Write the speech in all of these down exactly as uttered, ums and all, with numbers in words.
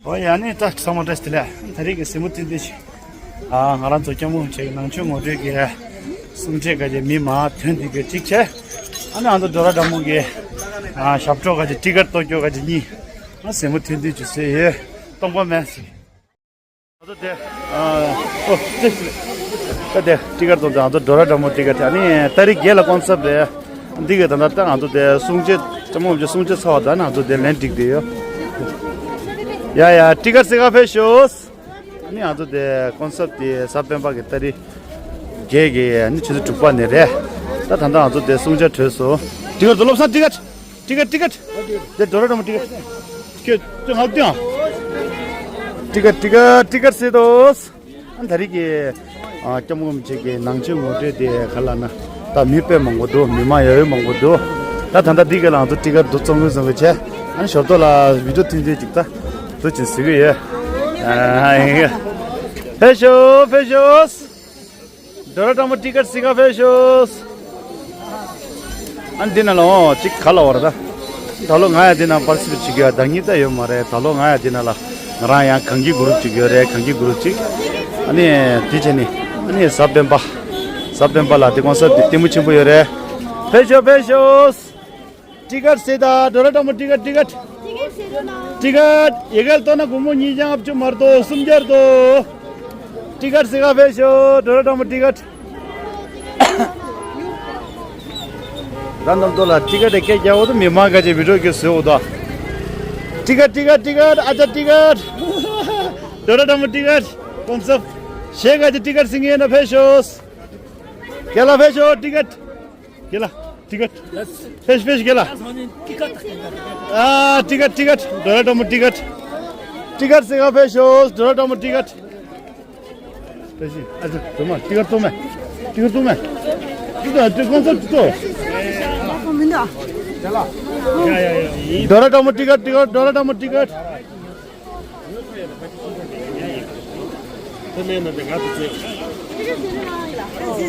ཨོ་ཡ་ནི་ད་ཚང་མ་བཀྲ་ཤིས་བདེ་ལེགས། ད་རེས་ཀྱི་གཟིགས་མོ་ཐུང་ཐུང་ཞིག་ཨ་ང་རང་ཚོ་སྐྱབས་མགོན་རིན་པོ་ཆེ་གི་ནང་ཆོས་ངོ་སྤྲོད་ཀྱི་གསུང་ཆོས་ག་ཅིག་མི་མང་ཐོན་དུས་ཀྱི་གཅིག་བྱས། ཨ་ནི་ང་ཚོ་ཌོ་ར་ཌ་མོ་གི་ཨ་ཞབས་བྲོ་ག་ཅིག་ཊི་ཀཊ་གཏོང་རྒྱུ་ག་ཅིག་གཉིས། ཨ་གཟིགས་མོ་ཐུང་ཐུང་ཅིག་བཟོས་ཡོད། སྟོང་པ་མེད་ཟེར། ང་ཚོ་དེ་ཨ་ཨོ་ཙི་ད་དེ་ཊི་ཀཊ་གཏོང་དུས་ང་ཚོ་ཌོ་ར་ཌ་མོ་ཊི་ཀཊ་ཨ་ནི་ཏ་རིག་བརྒྱད་ལ་ཀོན་སར་ཊི་རེད། འདི་གི་ད་ལྟ་ད་ང་ཚོ་དེ་གསུང་ཆོས་སྐྱབས་མགོན་རིན་པོ་ཆེ་གསུང་ཆོས་ཚར་བ་ད་ང་ཚོ་དེ་ལན་འགྲིག་བསྡད་ཡོད། ཡ་ཡ་ཊི་ཀཊ་གཟིགས་ག་ཕེབས་ཤོག་ཨ་ནི་ང་ཚོ་དེ་ཀོན་སར་ཊི་དེ་གཟའ་སྤེན་པ་གི་ཏ་རིག་བརྒྱད་ཀྱི་ཨ་ནི་ཆུ་ཚོད་དྲུག་པ་ནས་རེད། ད་ད་ལྟ་ང་ཚོ་དེ་གསུང་ཆོས་གྲོལ་སོང་། ཊི་ཀཊ་དུ་བློ་བཟང་ཊི་ཀཊ། ཊི་ཀཊ་ཊི་ཀཊ། དེ་ཌོ་ར་ཌ་མོ་ཊི་ཀཊ། ཁྱོད་ཁྱོད་ང་བསྟན་ཨ། ཊི་ཀཊ་ཊི་ཀཊ་ཊི་ཀཊ་གཟིགས་དང་། ཨ་ད་རེས་ཀྱི་ཨ་སྐྱབས་མགོན་རིན་པོ་ཆེ་གི་ནང་ཆོས་ངོ་སྤྲོད་དེ་ག་ལ་ན་ད་མི་དཔེ་མང་པོ་འདུག་མི་མང་ཡོད་ཡོད་མང་པོ་འདུག་ད་ད་ལྟ་འདི་ག་ལ་ང་ཚོ་ཊི་ཀཊ་འདུག་བཙོང་གི་བཙོང་གི་བྱས། ཨ་ནི་ཞོར་ཐོག་ལ་བི་ཌི་ཡོ་ཐུང་ཐུང་ཅིག་ད་འདུག་ཅིག་གཟིགས་གི་ཡོད། ཨ་ཡིན། ཕེབས་ཤོག་ཕེབས་ཤོག་ཌོ་ར་ཌ་མོ་ཊི་ཀཊ་གཟིགས་ག་ཕེབས་ཤོག་ཨ་འདི་ན་ལོ་ཅིག་ག་ལ་བར་ད། ད་ལོ་ང་ཡང་འདི་ན་པར་ཊི་སི་པེཊ་བྱེད་ཀྱི་ཡོད། ཟླ་གཉིས་ད་ཡོད་མ་རེད། ད་ལོ་ང་ཡང་འདི་ན་ལ་ང་རང་ཡང་གངས་སྐྱིད་གུ་རུབ་ཅིག་ཡོད་རེད། གངས་སྐྱིད་གུ་རུབ་ཅིག་ཨ་ནི་དེ་བྱས་ནི་ཨ་ནི་གཟའ་སྤེན་པ། གཟའ་སྤེན་པ་ལ་དེ་ཀོན་སར་ཊི་དེ་ལྟད་མོ་ཆེན་པོ་ཡོད་རེད། ཕེབས་ཤོག་ཕེབས་ཤོག་ཊི་ཀཊ་གཟིགས་དང་། ཌོ་ར་ཌ་མོ་ཊི་ཀཊ་ཊི་ཀཊ། ཊི་ཀཊ་ཡི་གེ་ལ་གཏོང་ན་སྒོར་མོ་ཉིས་བརྒྱ་ལྔ་བཅུ་མ་གཏོགས་སུམ་བརྒྱ་རེད་དོ། ཊི་ཀཊ་གཟིགས་ག་ཕེབས་ཤོག་ཌོ་ར་ཌ་མོ་ཊི་ཀཊ། ར་འདམ་ཏོ་ལ་ཊི་ཀཊ་སྐད་རྒྱག་འོ་དོ། མི་མང་ག་ཅིག་བི་ཌི་ཡོ་གི་བཟོས་འོ་དོ། ཊི་ཀཊ་ཊི་ཀཊ་ཊི་ཀཊ། ཨ་ཅག་ཊི་ཀཊ། ཌོ་ར་ཌ་མོ་ཊི་ཀཊ་ཀོན་སར་ཊི། གཞན་ག་ཅིག་ཊི་ཀཊ་གཟིགས་མཁན་ཡོད་ན་ཕེབས་ཤོག་རྒན་ལགས་ཕེབས་ཤོག་ཊི་ཀཊ། རྒན་ལགས་ཊི་ཀཊ། ཕེབས་ཕེབས་རྒན་ལགས། ཨ་ཊི་ཀཊ་ཊི་ཀཊ། ཌོ་ར་ཌ་མོ་ཊི་ཀཊ། ཊི་ཀཊ་གཟིགས་ག་ཕེབས་ཤོག་ཌོ་ར་ཌ་མོ་ཊི་ཀཊ། ཕེབས་ཤིག་ཨ་ཅག་ཌོ་མ་ཊི་ཀཊ་གཏོང་མེད། ཊི་ཀཊ་གཏོང་མེད། ཅི་ཏོ་ཊི་ཀཊ་གཏོང་ས་ཅི་ཏོ། ཌོ་ར་ཌ་མོ་ཊི་ཀཊ་ཊི་ཀཊ། ཌོ་ར་ཌ་མོ་ཊི་ཀཊ།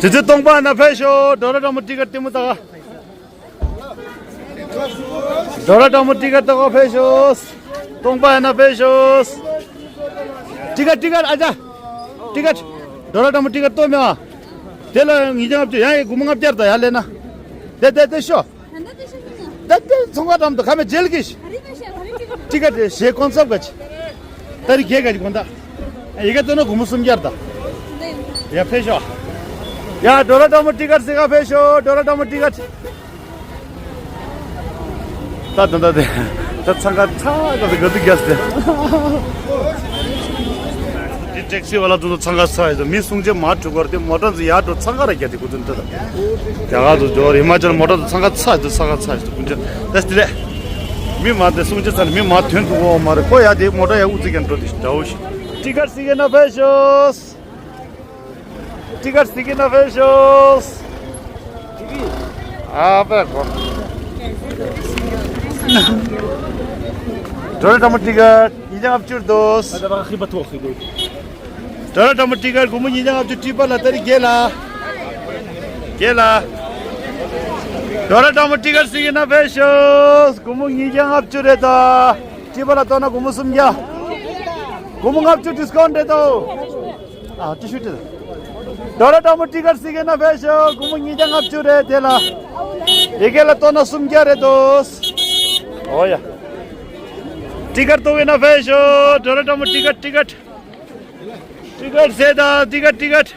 དུས་ཚོད་སྟོང་པ་ན་ཕེབས་ཤོག་ཌོ་ར་ཌ་མོ་ཊི་ཀཊ་ལྟད་མོ་ལྟ་ག་ཌོ་ར་ཌ་མོ་ཊི་ཀཊ་ལྟ་ག་ཕེབས་ཤོག་སྟོང་པ་ན་ཕེབས་ཤོག་ཊི་ཀཊ་ཊི་ཀཊ་ཨ་ཅག་ཊི་ཀཊ། ཌོ་ར་ཌ་མོ་ཊི་ཀཊ་གཏོང་མེད་ཨ། དེ་ལ་ཉིས་བརྒྱ་ལྔ་བཅུ། ཡང་ཡང་སྒོར་མོ་ལྔ་བརྒྱ་རེད་ད། ཡར་སླེབས་ན། དེ་དེ་དེ་ཤོག་ད་ལྟ་ཚོང་ཁང་འགྲམ་དུ་ཁ་མེད་ཇེལ་གྱིས། ཊི་ཀཊ་གཞས་ཀོན་སར་ཊི་ག་ཅི། ཏ་རིག་བརྒྱད་ག་ཅི་དགོངས་དག་ཡི་གེ་བཏོན་ན་སྒོར་མོ་སུམ་བརྒྱ་རེད་ད། ཡ་ཕེབས་ཤོག་ཡ་ཌོ་ར་ཌ་མོ་ཊི་ཀཊ་གཟིགས་ག་ཕེབས་ཤོག་ཌོ་ར་ཌ་མོ་ཊི་ཀཊ། ད་ད་ད་དེ་ད་འཚང་ཁ་ཚ་ག་ཚ་ག་དུ་རྒྱག་སྟེ། དེ་ཊེག་སི་ཝ་ལ་ཚོ་འཚང་ཁ་ཚ་ཡི་འདུག་མི་སུམ་བརྒྱ་མ་ཐུག་གར་དེ་མོ་ཊ་ཚོ་ཡར་འགྲོ་འཚང་ཁ་ར་རྒྱག་དེ་ཁུ་ཚོ་འདི་ད། རྒྱ་གར་དུ་འགྲོ་ཧི་མ་ཅལ་མོ་ཊ་ཚོ་འཚང་ཁ་ཚ་ཡི་འདུག་འཚང་ཁ་ཚ་ཡི་འདུག་ཁུ་ཚོ་ད་དེ་རེད། མི་མང་དེ་སུམ་བརྒྱ་ཚ་ནས་མི་མང་ཐོན་ཐུབ་ཀྱི་ཡོད་མ་རེད། ཁོ་ཡ་དེ་མོ་ཊ་ཡ་ཨུ་ཚུགས་ཀྱང་འགྲོ་དེ་འདྲ་བོ་ཞིག་ཊི་ཀཊ་གཟིགས་ཀྱི་ན་ཕེབས་ཤོག་ཊི་ཀཊ་གཟིགས་ཀྱི་ན་ཕེབས་ཤོག་ཨ་པ་གོ་ཌོ་ར་ཌ་མོ་ཊི་ཀཊ་ཉིས་བརྒྱ་ལྔ་བཅུ་རེད་དོ། ཌོ་ར་ཌ་མོ་ཊི་ཀཊ་སྒོར་མོ་ཉིས་བརྒྱ་ལྔ་བཅུ། ཊི་པ་ལ་ཏ་རིག་བརྒྱད་ལ། བརྒྱད་ལ། ཌོ་ར་ཌ་མོ་ཊི་ཀཊ་གཟིགས་ཀྱི་ན་ཕེབས་ཤོག་སྒོར་མོ་ཉིས་བརྒྱ་ལྔ་བཅུ་རེད་དོ། ཊི་པ་ལ་གཏོང་ན་སྒོར་མོ་སུམ་བརྒྱ། སྒོར་མོ་ལྔ་བཅུ་ཌི་སི་ཀའུན་ཊི་རེད་དོ། ཨ་ཊི་ཤུ་ཊི། ཌོ་ར་ཌ་མོ་ཊི་ཀཊ་གཟིགས་ཀྱི་ན་ཕེབས་ཤོག་སྒོར་མོ་ཉིས་བརྒྱ་ལྔ་བཅུ་རེད་དེ་ལ། ཡི་གེ་ལ་གཏོང་ན་སུམ་བརྒྱ་རེད་དོ། ཨོ་ཡ། ཊི་ཀཊ་གཏོང་གི་ན་ཕེབས་ཤོག་ཌོ་ར་ཌ་མོ་ཊི་ཀཊ་ཊི་ཀཊ། ཊི་ཀཊ་ཟེར་དང་ཊི་ཀཊ་ཊི་ཀཊ།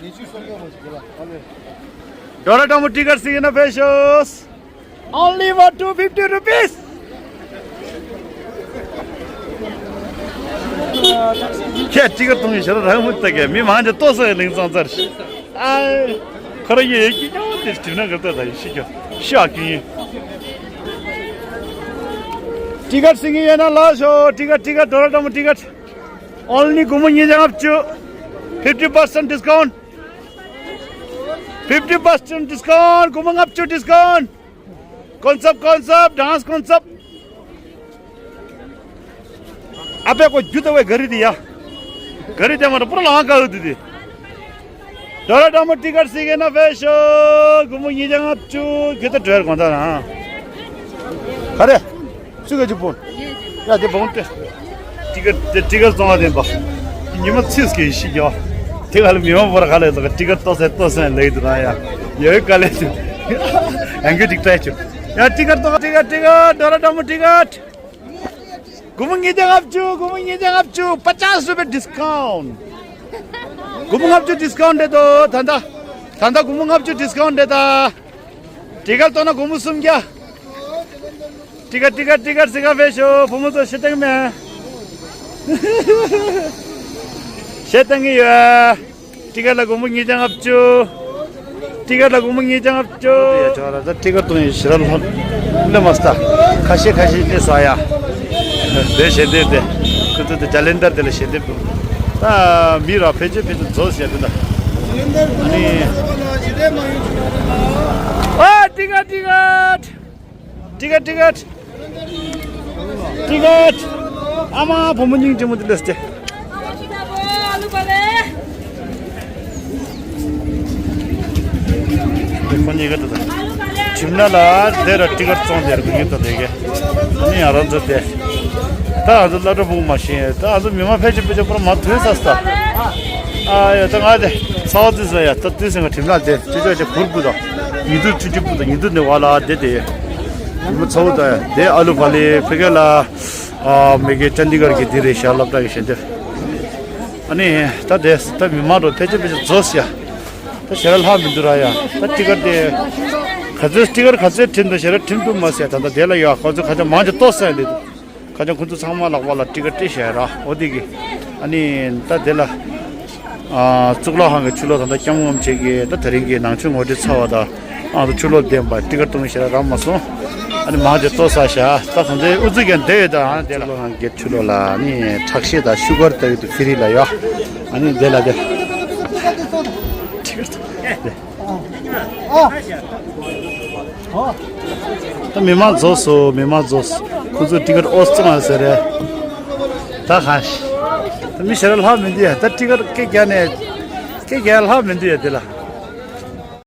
ཌོ་ར་ཌ་མོ་ཊི་ཀཊ་གཟིགས་ཀྱི་ན་ཕེབས་ཤོག Only for two fifty rupees. ཁྱེད་ཊི་ཀཊ་གཏོང་གི་ཞོར་རང་མུ་ལྟ་གི་མི་མང་ཆེ་ལྟོ་ས་ཡི་ལིང་ཙང་ཙར། ཨ། ཁོ་རང་ཡེ་ཡེ་ཀི་ཀྱང་དེ་དྲིམ་ན་ག་ལྟ་ད་ཡི་ཤི་ཀྱང་ཤ་ཀི་ཡིན། ཊི་ཀཊ་གཟིགས་ཀྱི་ཡོད་ན་ལགས་ཤོག་ཊི་ཀཊ་ཊི་ཀཊ་ཌོ་ར་ཌ་མོ་ཊི་ཀཊ། Only སྒོར་མོ་ཉིས་བརྒྱ་ལྔ་བཅུ། Fifty percent discount. Fifty percent discount. སྒོར་མོ་ལྔ་བཅུ་discount. གོན་ཚབ་གོན་ཚབ་ཌན་སི་གོན་ཚབ། ཨ་པའི་ཀོ་རྒྱུ་ད་བའི་ག་རི་དེ་ཡ། ག་རི་དེ་མ་ར་པུ་ར་ལང་ཀ་འུ་དེ་དེ། ཌོ་ར་ཌ་མོ་ཊི་ཀཊ་གཟིགས་ཀྱི་ན་ཕེབས་ཤོག་སྒོར་མོ་ཉིས་བརྒྱ་ལྔ་བཅུ་གི་ད་འགྲོ་ཡར་གོང་ད་ན། ག་རེ། སུ་ག་ཅིག་པོ། ཡ་དེ་བོང་ཏེ། ཊི་ཀེཊ་དེ་ཊི་ཀེཊ་བཙོང་བ་དེ་ཡིན་པ། ཉི་མ་ཚིགས་ཀྱི་ཤི་རྒྱོ། དེ་ག་ལ་མི་མང་བོར་ག་ལ་ཡོད་ཀ་ཊི་ཀེཊ་ཏོག་ཙམ་ཏོག་ཙམ་ལེགས་འདུག་ན་ཡ། ཡོད་ག་ལས་འདུག་ཡང་གི་ཅིག་ཏྲའི་བྱོས། ཡ་ཊི་ཀེཊ་ཏོག་ཊི་ཀེཊ་ཊི་ཀེཊ་ཌོ་ར་ཌོ་མོ་ཊི་ཀེཊ། སྒོར་མོ་ཉིས་བརྒྱ་ལྔ་བཅུ། སྒོར་མོ་ཉིས་བརྒྱ་ལྔ་བཅུ། ཕ་ཅཱས་རུ་པེ་ཌི་སི་ཀའུན་ཊི། སྒོར་མོ་ལྔ་བཅུ་ཌི་སི་ཀའུན་ཊི་རེད་དོ། ད་ལྟ་ད་ལྟ་སྒོར་མོ་ལྔ་བཅུ་ཌི་སི་ཀའུན་ཊི་རེད་ད། ཊི་ཀེཊ་གཏོང་ན་སྒོར་མོ་སུམ་བརྒྱ། ཊི་ཀེཊ་ཊི་ཀེཊ་ཊི་ཀེཊ་ཟི་ཀ་ཕེ་ཤོ་བུ་མོ་ཚོ་ཤེས་སྟངས་མེད། ཤེས་སྟངས་ཡོད། ཊི་ཀེཊ་ལ་སྒོར་མོ་ཉིས་བརྒྱ་ལྔ་བཅུ། ཊི་ཀེཊ་ལ་སྒོར་མོ་ཉིས་བརྒྱ་ལྔ་བཅུ། ཡ་ཅོ་ར་ད་ཊི་ཀེཊ་གཏོང་ཡི་ཞེ་དྲག་ལྷོད་ལེ་མ་སྟ། ཁ་ཤས་ཁ་ཤས་ཏེ་ས་ཡ། དེ་ཞལ་འདེབས་དེ། ཁོ་ཚོ་དེ་ཇ་ལེན་དར་དེ་ལ་ཞལ་འདེབས་འདུག་ད་མི་ར་ཕལ་ཆེར་ཕལ་ཆེར་རྫོགས་ཟེར་དེ་ད། ཨ་ནི། ཨ་ཊི་ཀེཊ་ཊི་ཀེཊ། ཊི་ཀེཊ་ཊི་ཀེཊ། ཊི་ཀེཊ། ཨ་མ་བུ་མོ་སྙིང་རྗེ་མོ་དེ་ལས་ཏེ། ཁོ་གཉིས་ཀ་ད་ད། ཁྲིམས་ན་ལ་དེ་ར་ཊི་ཀེཊ་བཙོང་དེ་ར་གི་ད་དེ་གེ། ནི་ང་རང་ཚོ་དེ། ད་ང་ཚོ་སློབ་གྲྭ་ཕྲུ་གུ་མ་ཤེས་ད་ང་ཚོ་མི་མང་ཕལ་ཆེར་ཕལ་ཆེར་པུ་ར་མ་ཐོས་ས་སྟ། ཨ་ཡ་ད་ང་དེ་ཚ་བ་དུས་ས་ཡ་ད་དུས་ས་ང་ཁྲིམས་ན་དེ་ཅི་ཅོ་ཅི་ཁུར་བུ་ད། ཉི་དུ་ཆུ་ཆུ་བུ་ད་ཉི་དུ་ནི་བ་ལ་དེ་དེ། མི་ཚ་བོ་ད་དེ་ཨ་ལུ་བ་ལི་ཕི་གེ་ལ། ཨ་མི་གེ་ཅན་དི་གར་གི་དེ་རེད་ཤག་སློབ་གྲྭ་གི་ཞལ་འདེབས། ཨ་ནི་ད་དེ་ད་མི་མང་རོ་ཕལ་ཆེར་ཕལ་ཆེར་རྫོགས་ཡ། ད་ཞེ་དྲག་ལྷག་མི་འདུག་ར་ཡ། ད་ཊི་ཀེཊ་དེ། ག་ཚོད་ཊི་ཀེཊ་ག་ཚོད་ཁྲིམས་འདུག་ཞེ་དྲག་ཁྲིམས་འདུག་མ་ཟེར་ད་ད་དེ་ལ་ཡ་ཁོ་ཚོ་ཁ་ཆ་མང་ཆེ་ཏོག་ཟེར་འདི་འདུག་ཁ་ཆ་ཁོ་ཚོ་ཚང་མ་ལག་པ་ལ་ཊི་ཀེཊ་སྤྲད་ཤག་ར་འོ་དེ་གི། ཨ་ནི་ད་དེ་ལ། ཨ་གཙུག་ལག་ཁང་གི་ཆུ་ལོག་ད་ལྟ་སྐྱབས་མགོན་རིན་པོ་ཆེ་གིས་ད་དེ་རིང་གི་ནང་ཆོས་ངོ་སྤྲོད་ཚར་བ་དང་ཨ་ད་ཆུ་ལོག་བདེན་པ་ཊི་ཀེཊ་གཏོང་ཞེ་དྲག་རག་མ་སོང་། ཨ་ནི་མང་ཆེ་ལྟོ་ཟ་ཤག་ད་ད་ལྟའི་ཨུ་ཚུགས་ཀྱང་བསྡད་ཡོད་ད་ཨ་དེ་ལ་གཙུག་ལག་ཁང་གི་ཆུ་ལོག་ལ་ཨ་ནི་ཁྲག་ཤེད་དང་ཤུ་གར་ལྟ་ཡོད་དུ་ཕི་རི་ལ་ཡོད། ཨ་ནི་དེ་ལ་དེ། ད་མི་མང་རྫོགས་སོ་མི་མང་རྫོགས་སོ། ཁོ་ཚོ་ཊི་ཀེཊ་ཨོ་ཙི་མ་ཟེར་རེད། ད་གང་ཤི། ད་མི་ཞེ་དྲག་ལྷག་མི་འདུག་ཡ། ད་ཊི་ཀེཊ་སྐད་རྒྱག་ནས་སྐད་རྒྱག་ལྷག་མི་འདུག་ཡ་དེ་ལ།